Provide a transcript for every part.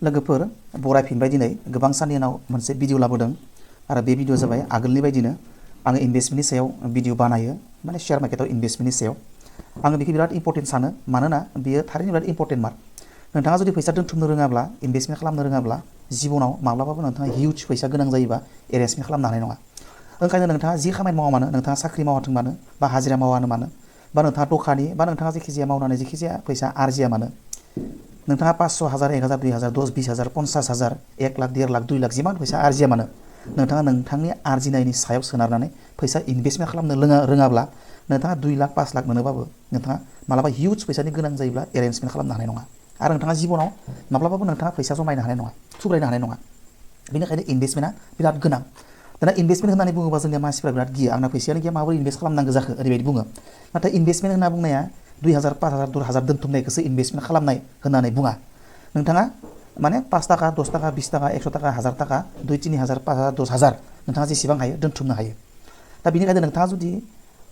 लोगोफोर बरायफिनबाय दिनै गोबां साननि उनाव मोनसे भिडिअ लाबोदों आरो बे भिडिअ जाबाय आगोलनि बायदिनो आङो इनभेस्टमेन्टनि सायाव भिडिअ बानायो माने शेयार मार्केटआव इनभेस्टमेन्टनि सायाव आङो बेखौ बिराद इम्पर्टेन्ट सानो मानोना बेयो थारैनो बिराद इम्पर्टेन्ट मार नोंथाङा जुदि फैसा दोनथुमनो रोङाब्ला इनभेस्टमेन्ट खालामनो रोङाब्ला जिबनाव माब्लाबाबो नोंथाङा हिउज फैसा गोनां जायोबा एरेन्जमेन्ट खालामनो हानाय नङा ओंखायनो नोंथाङा जि खामानि मावा मानो नोंथाङा साख्रि मावाथों मानो बा हाजिरा मावानो मानो बा नोंथाङा दखानि बा नोंथाङा जेखिजाया मावनानै जेखिजाया फैसा आरजिया मानो नोंथाङा 500 हाजार 1 हाजार 2 हाजार 10 20 हाजार 50 हाजार 1 लाख 1.5 लाख 2 लाख जिमान फैसा आरजिया मानो नोंथाङा नोंथांनि आरजिनायनि सायाव सोनारनानै फैसा इनभेस्टमेन्ट खालामनो रोङाब्ला नोंथाङा 2 लाख 5 लाख मोनोबाबो नोंथाङा मालाबा हिउज फैसानि गोनां जायोब्ला एरेन्जमेन्ट खालामनो हानाय नङा आरो नोंथाङा जिबनाव माब्लाबाबो नोंथाङा फैसा जमायनो हानाय नङा थुब्रायनो हानाय नङा बेनिखायनो इनभेस्टमेन्टआ बिराद गोनां दाना इनभेस्टमेन्ट होननानै बुङोबा जोंनिया मानसिफ्रा बिराद गियो आंना फैसायानो गैया माबोरै इनभेस्ट खालामनांगौ जाखो ओरैबायदि बुङो नाथाय इनभेस्टमेन्ट होनना बुंनाया 2 हाजार 5 हाजार 10 हाजार दोनथुमनायखौसो इनभेस्टमेन्ट खालामनाय होननानै बुङा नोंथाङा माने 5 थाखा 10 थाखा 20 थाखा 100 थाखा 1000 थाखा 2-3 हाजार 5 हाजार 10 हाजार नोंथाङा जेसेबां हायो दोनथुमनो हायो दा बेनिखायनो नोंथाङा जुदि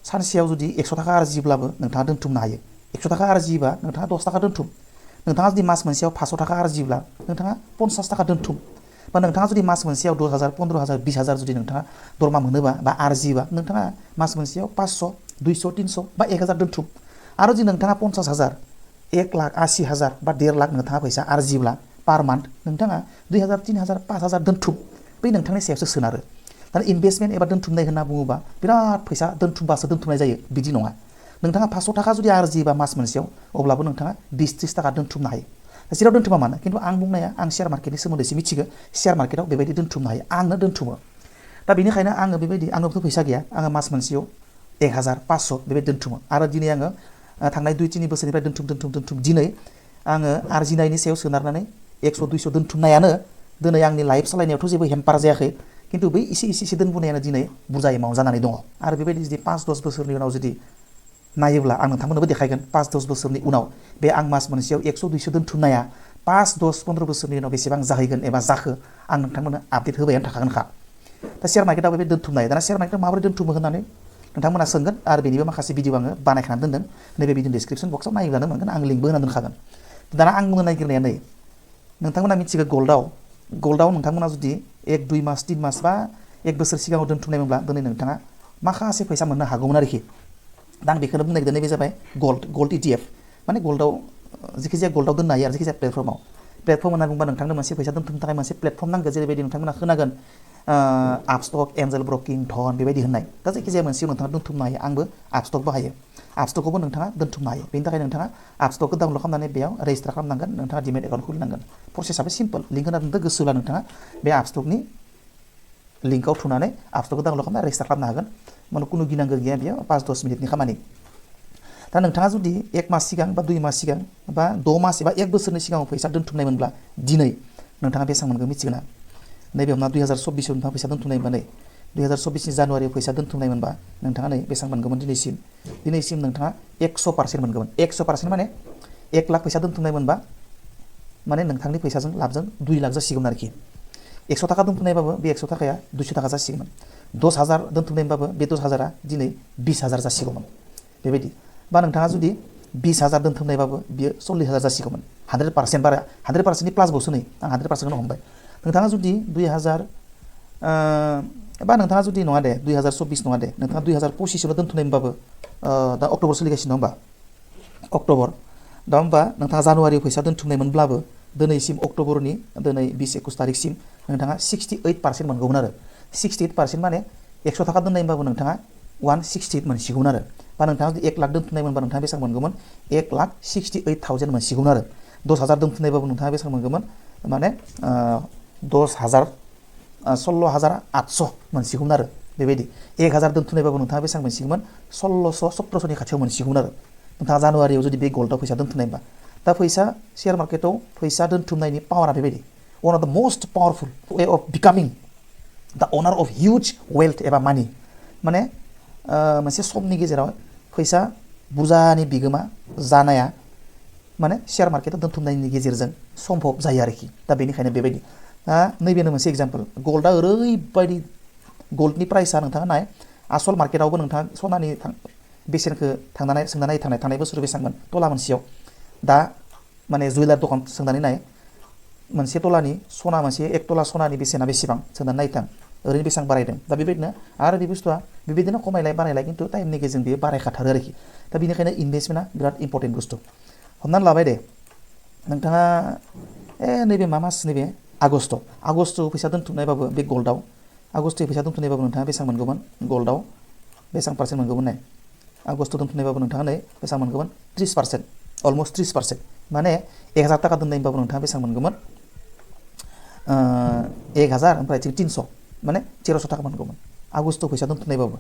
सानसेयाव जुदि 100 थाखा आरजियोब्लाबो नोंथाङा दोनथुमनो हायो 100 थाखा आरजियोबा नोंथाङा 10 थाखा दोनथुम नोंथाङा जुदि मास मोनसेयाव 500 थाखा आरजियोब्ला नोंथाङा 50 थाखा दोनथुम बा नोंथाङा जुदि मास मोनसेयाव 10 हाजार 15 हाजार 20 हाजार जुदि नोंथाङा दरमा मोनोबा बा आरजियोबा नोंथाङा मास मोनसेयाव 500 200 300 बा 1 हाजार दोनथुम आरो जुदि नोंथाङा 50 हाजार 1 लाख 80 हाजार बा 1.5 लाख नोंथाङा फैसा आरजियोब्ला पार मान्थ नोंथाङा 2 हाजार 3 हाजार 5 हाजार दोनथुम बै नोंथांनि सायावसो सोनारो दा इनभेस्टमेन्ट एबा दोनथुमनाय होनना बुङोबा बिराद फैसा दोनथुमबासो दोनथुमनाय जायो बिदि नङा नोंथाङा 500 थाखा जुदि आरजियोबा मास मोनसेयाव अब्लाबो नोंथाङा 20-30 थाखा दोनथुमनो हायो जेराव दोनथुमा मानो खिन्थु आं बुंनाया आं शेयार मार्केटनि सोमोन्दैसो मिथिगौ शेयार मार्केटआव बेबायदि दोनथुमनो हायो आंनो दोनथुमो दा बेनिखायनो आङो बेबायदि आंनावथ' फैसा गैया आङो मास मोनसेयाव 1 हाजार 500 बेबायदि दोनथुमो आरो दिनै आङो थांनाय 2-3 बोसोरनिफ्राय दोनथुम दिनै आङो आरजिनायनि सायाव सोनारनानै 100-200 दोनथुमनायानो दिनै आंनि लाइफ सालायनायावथ' जेबो हेम्पार जायाखै खिन्थु बै एसे दोनबोनायानो दिनै बुरजा एमाउन्ट जानानै दङ आरो बेबायदि जुदि 5-10 बोसोरनि उनाव जुदि नायोब्ला आं नोंथांमोननोबो देखायगोन 5-10 बोसोरनि उनाव बे आं मास मोनसेयाव 100-200 दोनथुमनाया 5-10-15 बोसोरनि उनाव बेसेबां जाहैगोन एबा जाखो आं नोंथांमोननो आपडेट होबायानो थाखागोनखा दा शेयार मार्केटआव बेबायदि दोनथुमनाय दाना शेयार मार्केटआव माबोरै दोनथुमो होननानै नोंथांमोना सोंगोन आरो बेनिबो माखासे भिडिअ आङो बानायखानानै दोनदों नैबे भिडिअ डिसक्रिपसन बक्सआव नायोब्लानो मोनगोन आं लिंकबो होना दोनखागोन दाना आं बुंनो नागिरनाया नै नोंथांमोना मिथिगौ गोल्डआव नोंथांमोना जुदि 1-2 मास 3 मास बा 1 बोसोर सिगाङाव दोनथुमनायमोनब्ला दिनै नोंथाङा माखासे फैसा मोननो हागौमोन आरोखि दा आं बेखौनो बुंनो नागिरदों नैबे जाबाय गल्ड ETF माने गल्डआव जेखिजाया गल्डआव दोननो हायो आरो जेखिजाया प्लेटफर्म होनना बुंबा नोंथांनो मोनसे फैसा दोनथुमनो थाखाय मोनसे प्लेटफर्म नांगौ जेरैबायदि नोंथांमोना खोनागोन आपस्टक एन्जेल ब्रकिं धन बेबायदि होननाय दा जायखिजाया मोनसेयाव नोंथाङा दोनथुमनो हायो आंबो आपस्टक बाहायो आपस्टकखौबो नोंथाङा दोनथुमनो हायो बेनि थाखाय नोंथाङा आपस्टकखौ डाउनलड खालामनानै बेयाव रेजिस्टार खालामनांगोन नोंथाङा डिमेट एकाउन्ट खुलिनांगोन प्रसेसआबो सिम्पल लिंक होना दोनदो गोसोब्ला नोंथाङा बे आपस्टकनि लिंकआव थुनानै आपस्टकखौ डाउनलड खालामना रेजिस्टार खालामनो हागोन माने कुनु गिनांगौ गैया बेयाव 5-10 मिनिटनि खामानि दा नोंथाङा जुदि 1 मास सिगां बा 2 मास सिगां बा 6 मास एबा 1 बोसोरनि सिगाङाव फैसा दोनथुमनायमोनब्ला दिनै नोंथाङा बेसेबां मोनगोन मिथिगोन ना नैबे हमना 2024 नोंथाङा फैसा दोनथुमनायमोनबा नै 2024 जानुवारियाव फैसा दोनथुमनायमोनबा नोंथाङा नै बेसेबां मोनगौमोन दिनैसिम नोंथाङा 100% मोनगौमोन 100% माने 1 लाख फैसा दोनथुमनायमोनबा माने नोंथांनि फैसाजों लाबजों 2 लाख जासिगौमोन आरोखि 100 थाखा दोनथुमनायबाबो बे 100 थाखाया 200 थाखा जासिगौमोन 10 हाजार दोनथुमनायबाबो बे 10 हाजारा दिनै 20 हाजार जासिगौमोन बेबायदि बा नोंथाङा जुदि 20 हाजार दोनथुमनायबाबो बियो 40 हाजार जासिगौमोन 100% बारा 100%नि प्लासबावसो नै आं 100%खौनो हमबाय नोंथाङा जुदि 2000 बा नोंथाङा जुदि नङा दे 2024 नङा दे नोंथाङा 2025 दोनथुमनायमोनबाबो दा अक्ट'बर सोलिगासिनो दं अक्ट'बर दा होमबा नोंथाङा जानुवारियाव फैसा दोनथुमनायमोनब्लाबो दिनैसिम अक्ट'बरनि दिनै 20-21 तारिखसिम नोंथाङा 68% मोनगौमोन आरो 68% माने 100 थाखा दोननायमोनबाबो नोंथाङा 168 मोनसिगौमोन आरो बा नोंथाङा जुदि 1 लाख दोनथुमनायमोनबा नोंथाङा बेसेबां मोनगौमोन 1,68,000 मोनसिगौमोन आरो 10 हाजार दोनथुमनायबाबो नोंथाङा बेसेबां मोनगौमोन माने 16,800 मोनसिगौमोन आरो बेबायदि 1 हाजार दोनथुमनायबाबो नोंथाङा बेसेबां मोनसिगौमोन 1600-1700नि खाथियाव मोनसिगौमोन आरो नोंथाङा जानुवारियाव जुदि बे गल्डआव फैसा दोनथुमनायबा दा फैसा शेयार मार्केटआव फैसा दोनथुमनायनि पावारा बेबायदि one of the most powerful way of becoming the owner of huge wealth एबा मानि माने मोनसे समनि गेजेराव फैसा बुरजानि बिगोमा जानाया माने शेयार मार्केटआव दोनथुमनायनि गेजेरजों सम्भब जायो आरोखि दा बेनिखायनो बेबायदि दा नैबेनो मोनसे एग्जाम्पल गल्डआ ओरैबायदि गल्डनि प्राइसआ नोंथाङा नाय आसल मार्केटआवबो नोंथाङा सनानि बेसेनखौ सोंनानै थांनाय बोसोराव बेसेबांमोन तला मोनसेयाव दा माने जुवेलार दखान सोंनानै नाय मोनसे तलानि सना मोनसे 1 तला सनानि बेसेना बेसेबां सोंनानै नायथां ओरैनो बेसेबां बारायदों दा बेबायदिनो आरो बे बुस्थुआ बेबायदिनो खमायलाय बारायलाय खिन्थु टाइमनि गेजेरजों बेयो बारायखाथारो आरोखि दा बेनिखायनो इनभेस्टमेन्टआ बिराद इम्पर्टेन्ट बुस्थु हमनानै लाबाय दे नोंथाङा नैबे मा मास नैबे आगष्ट'आव फैसा दोनथुमनायबाबो बे गोल्डआव आगष्ट'आव फैसा दोनथुमनायबाबो नोंथाङा बेसेबां मोनगौमोन गोल्डआव बेसेबां पार्सेन्ट मोनगौमोन नाय आगष्ट'आव दोनथुमनायबाबो नोंथाङा नै बेसेबां मोनगौमोन 30% अलमस्ट 30% माने 1000 थाखा दोननायबाबो नोंथाङा बेसेबां मोनगौमोन 1000 ओमफ्राय 300 माने 1300 थाखा मोनगौमोन आगष्ट'आव फैसा दोनथुमनायबाबो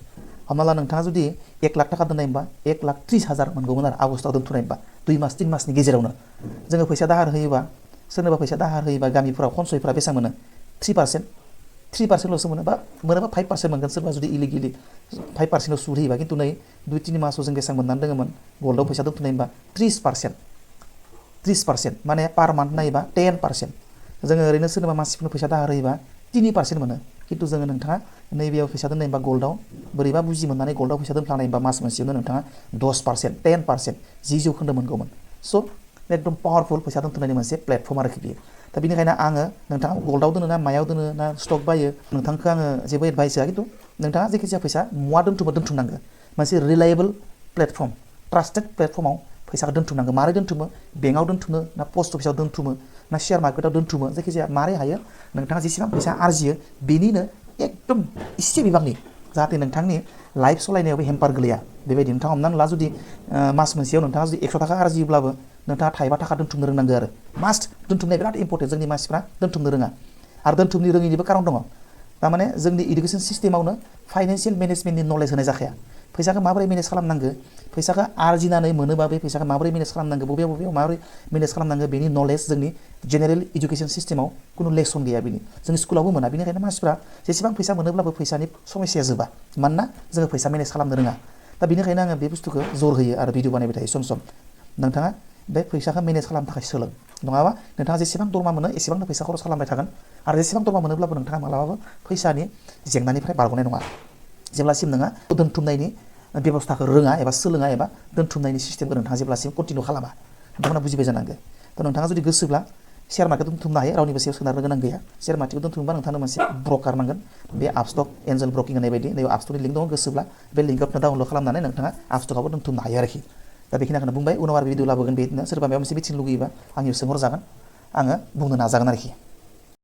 हमना ला नोंथाङा जुदि 1 लाख थाखा दोननायबा 1,30,000 मोनगौमोन आरो आगष्ट'आव दोनथुमनायबा 2 मास 3 मासनि गेजेरावनो जोङो फैसा दाहार होयोबा सोरनोबा फैसा दाहार होयोबा गामिफोराव खनसयफोरा बेसेबां मोनो 3%ल'सो मोनो बा मोनोबा 5% मोनगोन सोरबा जुदि इलिगेलि 5% सुद होयोबा खिन्थु नै 2-3 मासाव जों बेसेबां मोननानै दङमोन गोल्डआव फैसा दोनथुमनायबा 30% माने पार मान्थ नायोबा 10% जोङो ओरैनो सोरनोबा मानसिफोरनो फैसा दाहार होयोबा 3% मोनो खिन्थु जोङो नोंथाङा नैबेयाव फैसा दोननायबा गोल्डआव बोरैबा बुजि मोननानै गोल्डआव फैसा दोनफ्लांनायबा मास मोनसेयावनो नोंथाङा 10% 10% 10% मोनगौमोन स' एकदम पावारफुल फैसा दोनथुमनायनि मोनसे प्लेटफर्म आरोखि बेयो दा बेनिखायनो आङो नोंथाङा गोल्डआव दोनो ना मायाव दोनो ना स्टक बायो नोंथांखौ आङो जेबो एडभाइस होआ खिन्थु नोंथाङा जायखिजाया फैसा मुवा दोनथुमनांगौ मोनसे रिलायेबल प्लेटफर्म ट्रास्टेड प्लेटफर्माव फैसाखौ दोनथुमनांगौ मारै दोनथुमो बेंकआव दोनथुमो ना पस्ट अफिसाव दोनथुमो ना शेयार मार्केटआव दोनथुमो जायखिजाया मारै हायो नोंथाङा जेसेबां फैसा आरजियो बेनिनो एकदम इसे बिबांनि जाहाथे नोंथांनि लाइफ सलायनायावबो हेम्पार गोलैया बेबायदि नोंथाङा हमनानै ला जुदि मास मोनसेयाव नोंथाङा जुदि 100 थाखा आरजियोब्लाबो नोंथाङा 5 थाखा दोनथुमनो रोंनांगौ आरो मास्ट दोनथुमनाया बिराद इम्पर्टेन्ट जोंनि मानसिफ्रा दोनथुमनो रोङा आरो दोनथुमनो रोङिनिबो खारन दङ थारमाने जोंनि इडुकेसन सिस्टेमावनो फाइनान्सियेल मेनेजमेन्टनि नलेज होनाय जाखाया फैसाखौ माबोरै मेनेज खालामनांगो फैसाखौ आरजिनानै मोनोबा बे फैसाखौ माबोरै मेनेज खालामनांगो बबेयाव माबोरै मेनेज खालामनांगो बेनि नलेज जोंनि जेनेरेल इडुकेसन सिस्टेमाव कुनु लेसन गैया बेनि जों स्कुलावबो मोना बेनिखायनो मानसिफ्रा जेसेबां फैसा मोनोब्लाबो फैसानि समस्या जोबा मानोना जोङो फैसा मेनेज खालामनो रोङा दा बेनिखायनो आङो बे बुस्थुखौ जर होयो आरो भिडिअ बानायबाय थायो सम नोंथाङा बे फैसाखौ मेनेज खालामनो थाखाय सोलों नङाबा नोंथाङा जेसेबां दरमा मोनो एसेबांनो फैसा खरस खालामबाय थागोन आरो जेसेबां दरमा मोनोब्लाबो नोंथाङा मालाबाबो फैसानि जेंनानिफ्राय बारग'नाय नङा जेब्लासिम नोङो दोनथुमनायनि बेबस्थाखौ रोङा एबा सोलोङा एबा दोनथुमनायनि सिस्टेमखौ नोंथाङा जेब्लासिम कन्टिनिउ खालामा नोंथांमोना बुजिबाय जानांगौ थ' नोंथाङा जुदि गोसोब्ला शेयार मार्केटआव दोनथुमनो हायो रावनिबो सायाव सोनारनो गोनां गैया शेयार मार्केटआव दोनथुमबा नोंथांनो मोनसे ब्रकार नांगोन बे आपस्टक एन्जेल ब्रकिं होनाय बायदि नैबे आपस्टकनि लिंक दङ गोसोब्ला बे लिंकआव डाउनलड खालामनानै नोंथाङा आपस्टकआवबो दोनथुमनो हायो आरोखि दा बेखिनिखौनो बुंबाय उनाव आरो भिडिअ लाबोगोन बेदिनो सोरबा माबा मोनसे मिथिनो लुगैयोबा आंनियाव सोंहरजागोन आङो बुंनो नाजागोन आरोखि